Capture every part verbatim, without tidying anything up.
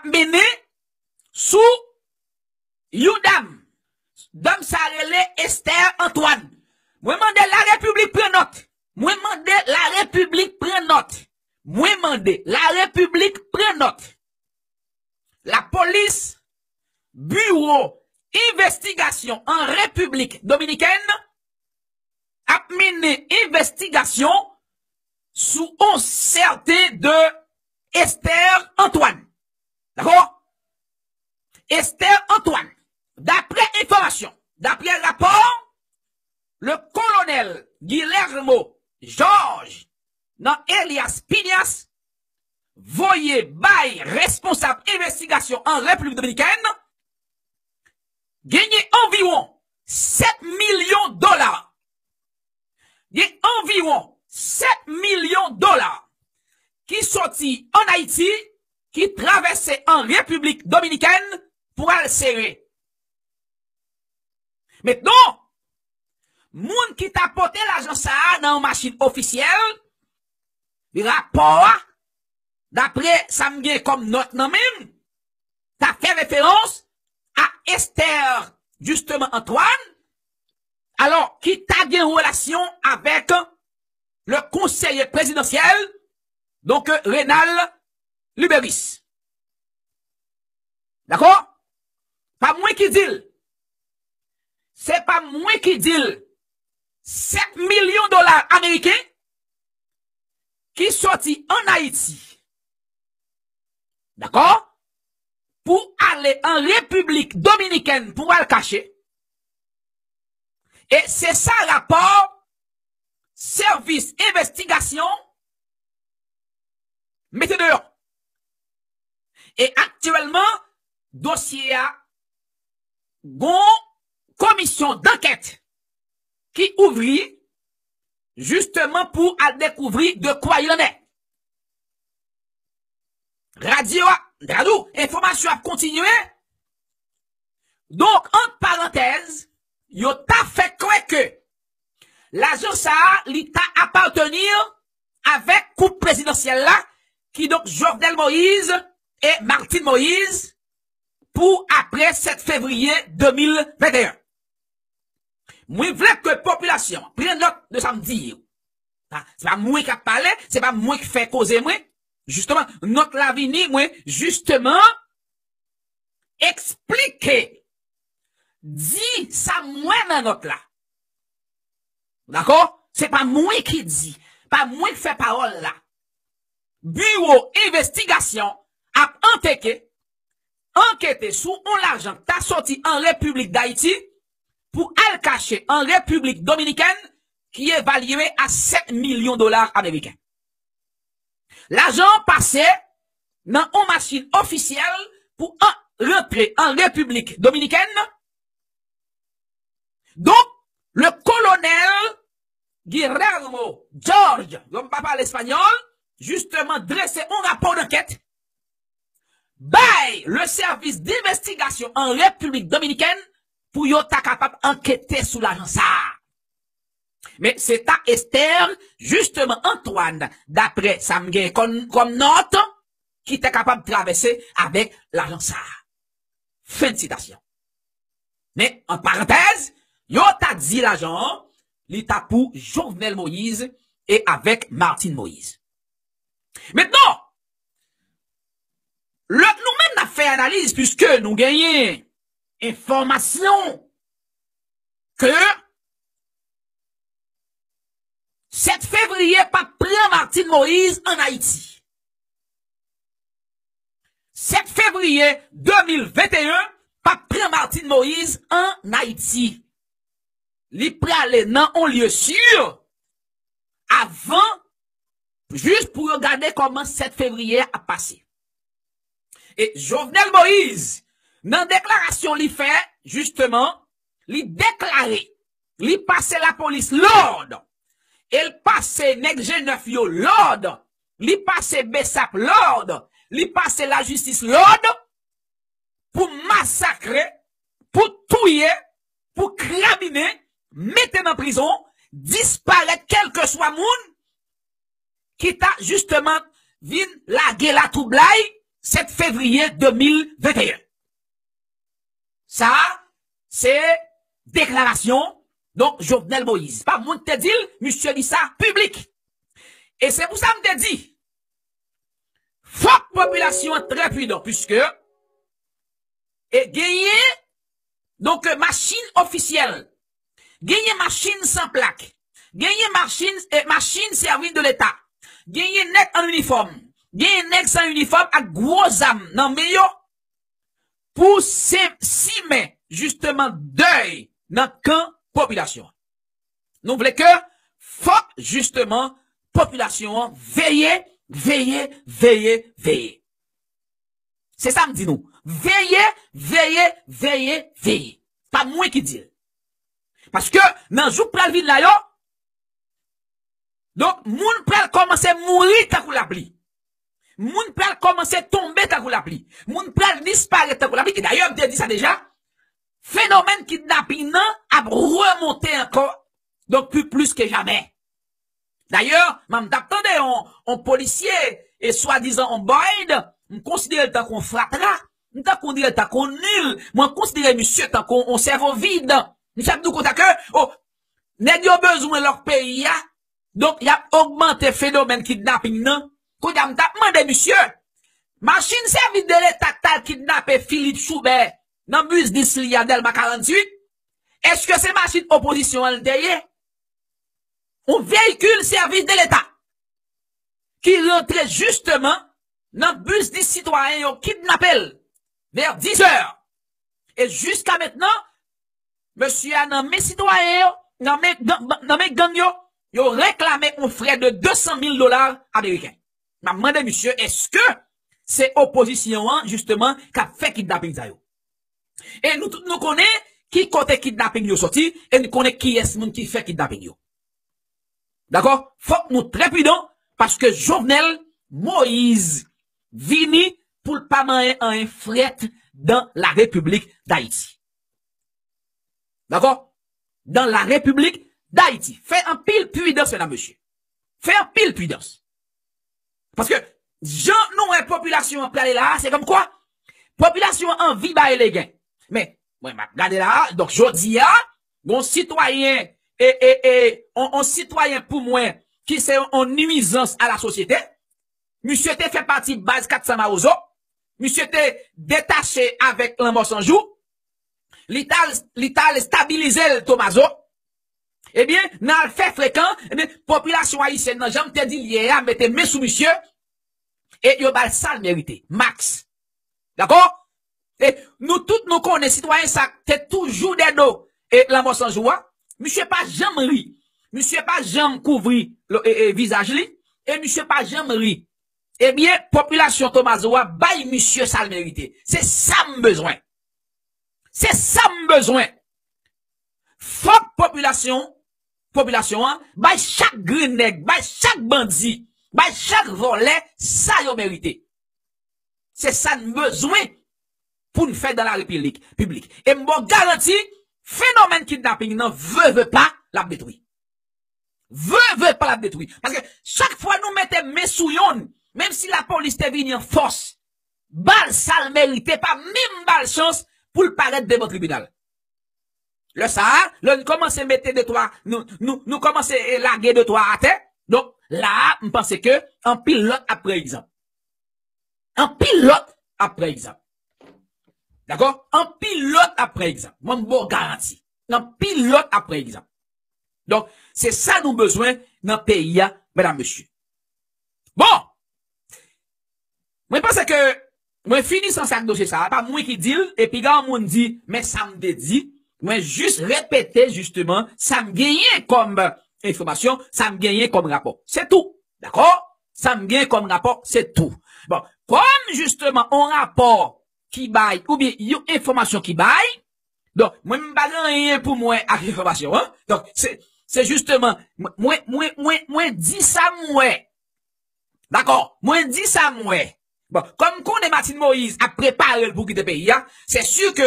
mennen sou yon dam. Dam sa rele Esther Antoine. Mwen mande Larepiblik pran nòt. Mwen mande Larepiblik pran nòt. Mwen mande Larepiblik pran nòt. Lapolis, Biwo Envestigasyon an Repiblik Dominikèn ap mennen envestigasyon sou yon sèten de Esther Antoine. Dakò? Esther Antoine, daprè enfòmasyon, daprè rapò, le kolonèl Guillermo George nan Elias Piñas voye bay responsab envestigasyon an Repiblik Dominikèn, genyen anviwon sèt milyon dola. Gen anviwon sèt milyon dola ki soti ann Ayiti, ki travèse an Repiblik Dominikèn pou al sere. Mentnan, moun ki ta pote lajan sa a nan yon machin ofisyèl, rapò a, daprè sa m gen kòm nòt nan men m, ta fè referans a Esther, jisteman, Antoine, alò, ki ta gen relasyon avèk le konseye prezidansyèl, donk, Renald Luberice. Dakò? Pa mwen ki di l. Se pa mwen ki di l. Sèt milyon dola ameriken ki soti ann Ayiti. Dakò? Pou ale an Repiblik Dominikèn pou al kache. E se sa rapò sèvis envestigasyon mete deyò. E aktyèlman, dosye a gon komisyon dankèt ki ouvri jisteman pou al dekouvri de kwa il en est. Radyo a, radyo, enfòmasyon ap kontinye. Donk, ant parantèz, yo ta fè kwè ke lajan sa a, li ta apateni avèk koup prezidansyèl la, kidonk Jovenel Moïse e Martine Moïse, pou aprè sèt fevriye de mil venteyen. Mwen vle ke popilasyon pran nòt de sa m di yo. Ha, se pa mwen k ap pale, se pa mwen k fè koze mwen. Jisteman, nòt la vini, mwen, jisteman, eksplike, di sa m wè nan nòt la. Dakò? Se pa mwen ki di, pa mwen k fè pawòl la. Biwo envestigasyon ap anteke, ankete sou yon lajan k ta soti an Repiblik Dayiti pou al kache an Repiblik Dominikèn ki evalye a sèt milyon dola ameriken. Lajan an pase nan yon machin ofisyèl pou an, rantre an Repiblik Dominikèn. Donk, le kolonèl Guillermo George, yon m pa pale espanyòl, jisteman drese yon rapò dankèt bay le sèvis denvestigasyon an Repiblik Dominikèn pou yo ta kapab ankete sou lajan sa a. Men se ta Esther, jisteman, Antoine, daprè sa m gen kòm, kòm nòt, ki te kapab travèse avèk lajan sa a. Fen de sitasyon. Men, an parantèz, yo ta di lajan an, li ta pou Jovenel Moïse e avèk Martine Moïse. Mentnan, lè nou menm n ap fè analiz, piske nou genyen enfòmasyon ke sèt fevriye p ap pran Martine Moïse ann Ayiti. Sèt fevriye de mil venteyen p ap pran Martine Moïse ann Ayiti. Li prale nan yon lye si avan, jis pou yo gade kòman sèt fevriye a ap pase. E Jovenel Moïse, nan deklarasyon li fè, jisteman, li deklare, li pase lapolis lòd, e l pase nèg G nèf yo lòd, li pase BSAP lòd, li pase lajistis lòd, pou masakre, pou touye, pou krabinen, mete nan prizon, disparèt kèlkeswa moun ki ta jisteman vin lage latwoublay sèt fevriye de mil venteyen. Sa a, se deklarasyon, donk, Jovenel Moïse. Pa mwen ki te di l, misye di sa piblik. E se pou sa m te di, fòk popilasyon an trè pridan, piske e genyen, donk, machin ofisyèl, genyen machin san plak, genyen machin, e, machin sèvis de Leta, genyen nèg an inifòm, genyen nèg san inifòm ak gwo zam nan men yo pou se-, simen, jisteman, dèy nan kan popilasyon an. Nou vle ke fòk, jisteman, popilasyon an veye, veye, veye, veye. Se sa m di nou. Veye, veye, veye, veye. Pa mwen ki di l. Paske nan jou k pral vin la yo, donk, moun pral kòmanse mouri tankou lapli. Moun pral kòmanse tonbe tankou lapli. Moun pral disparèt tankou lapli. E dayè, m te di sa deja, fenomèn kidnaping nan ap remonte ankò, donk, pi plis ke jamè. Dayè, m t ap tande yon, yon polisye, e swadizan yon Boyd, m konsidere l tankou yon fratra, m ta konsidere l tankou yon nil, mwen konsidere misye tankou yon sèvo vid. Misye ap di w konsa ke, o, nèg yo bezwen lòk peyi a, donk y ap ogmante fenomèn kidnaping nan. Kounye a, m t ap mande misye, machin sèvis de Leta k t al kidnape Philippe Choubert nan biznis li a Dèlma karanntuit, èske se machin opozisyon an l te ye? Yon veyikil sèvis de Leta ki rantre jisteman nan biznis sitwayen yo kidnape l vè dizè. E jiska mentnan, mesye a nan men sitwayen yo, nan men, nan, nan men gang yo, yo reklame yon frè de de san mil dola ameriken. M ap mande misye, èske se opozisyon an, jisteman, k ap fè kidnaping sa yo? E nou tout nou konnen ki kote kidnaping yo soti, e nou konnen kiyès moun ki fè kidnaping yo. Dakò? Fòk nou trè pridan, paske Jovenel Moïse vini pou l pa manyen anyen frèt dan la Repiblik Dayiti. Dakò? Dan la Repiblik Dayiti. Fè anpil pridans, medam, mesye. Fè anpil pridans. Paske jan nou wè popilasyon an prale la a, se kòmkwa popilasyon an anvi bay legen. Men, mwen, m ap gade la a, donk, jodi a, yon sitwayen, e, e, e, on, on sitwayen pou mwen, ki se yon nwizans a la sosyete, misye te fè pati baz kat san Mawozo, misye te detache avèk Lanmò San Jou, li t al, li t al estabilize l Tomazo. Ebyen, nan al fè frekan, ebyen, popilasyon ayisyèn nan, jan m te di l yè a, mete men sou misye, e yo ba l sa l merite. Max. Dakò? E nou tout nou konnen sitwayen sa te toujou dèdo e Lanmò San Jou a. Misye pa janm ri. Misye pa janm kouvri lo, e, e, vizaj li. E misye pa janm ri. Ebyen, popilasyon Tomazo a bay misye sa l merite. Se sa m bezwen. Se sa m bezwen. Fòk popilasyon, popilasyon an bay chak grenn nèg, bay chak bandi, bay chak vòlè sa yo merite. Se sa n bezwen pou n fè dan la repiblik, piblik. E m ba w garanti, fenomèn kidnaping nan, ve, ve pa, l ap detwi. Ve, ve pa, l ap detwi. Paske chak fwa nou mete men sou yonn, menm si lapolis te vini an fòs, ba l sa l merite, pa menm ba l chans pou l parèt devan tribinal. Lè sa a, lè nou kòmanse mete de twa, nou, nou, nou kòmanse, e, lage de twa atè, donk, la a, m panse ke anpil lòt ap pran egzanp. Anpil lòt ap pran egzanp. Dakò? Anpil lòt ap pran egzanp. Mwen, m ba w garanti. Anpil lòt ap pran egzanp. Donk, se sa nou bezwen nan peyi a, medam, mesye. Bon! Mwen panse ke mwen fini san sa ak dosye sa a. Pa mwen ki di l, e piga yon moun di, men sa m te di, mwen jis repete jisteman sa m genyen kòm enfòmasyon, sa m genyen kòm rapò. Se tou. Dakò? Sa m genyen kòm rapò, se tou. Bon, kòm jisteman yon rapò ki bay, oubyen yon enfòmasyon ki bay, donk, mwen m pa gen anyen pou mwen ak enfòmasyon an. Donk, se, se jisteman, mwen, mwen, mwen, mwen, mwen di sa m wè. Dakò, mwen di sa m wè. Bon, kòm m konnen Martine Moïse ap prepare l pou kite peyi a, se si ke,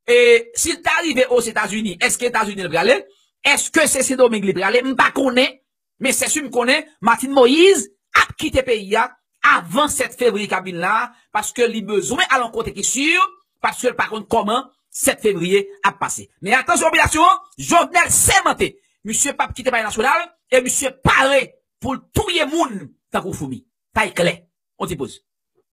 e, si l ta rive Ozetazini, èske Etazini l prale? Èske se Sendomeng li prale? M pa konnen, men se si m konnen Martine Moïse ap kite peyi a avan sèt fevriye k ap vin la, paske li bezwen al yon kote ki si, paske l pa konn kòman sèt fevriye ap pase. Men atansyon popilasyon an, Jovenel sèmante, misye p ap kite Palè Nasyonal, e misye pare pou l touye moun tankou foumi. Sa e klè. On ti poz.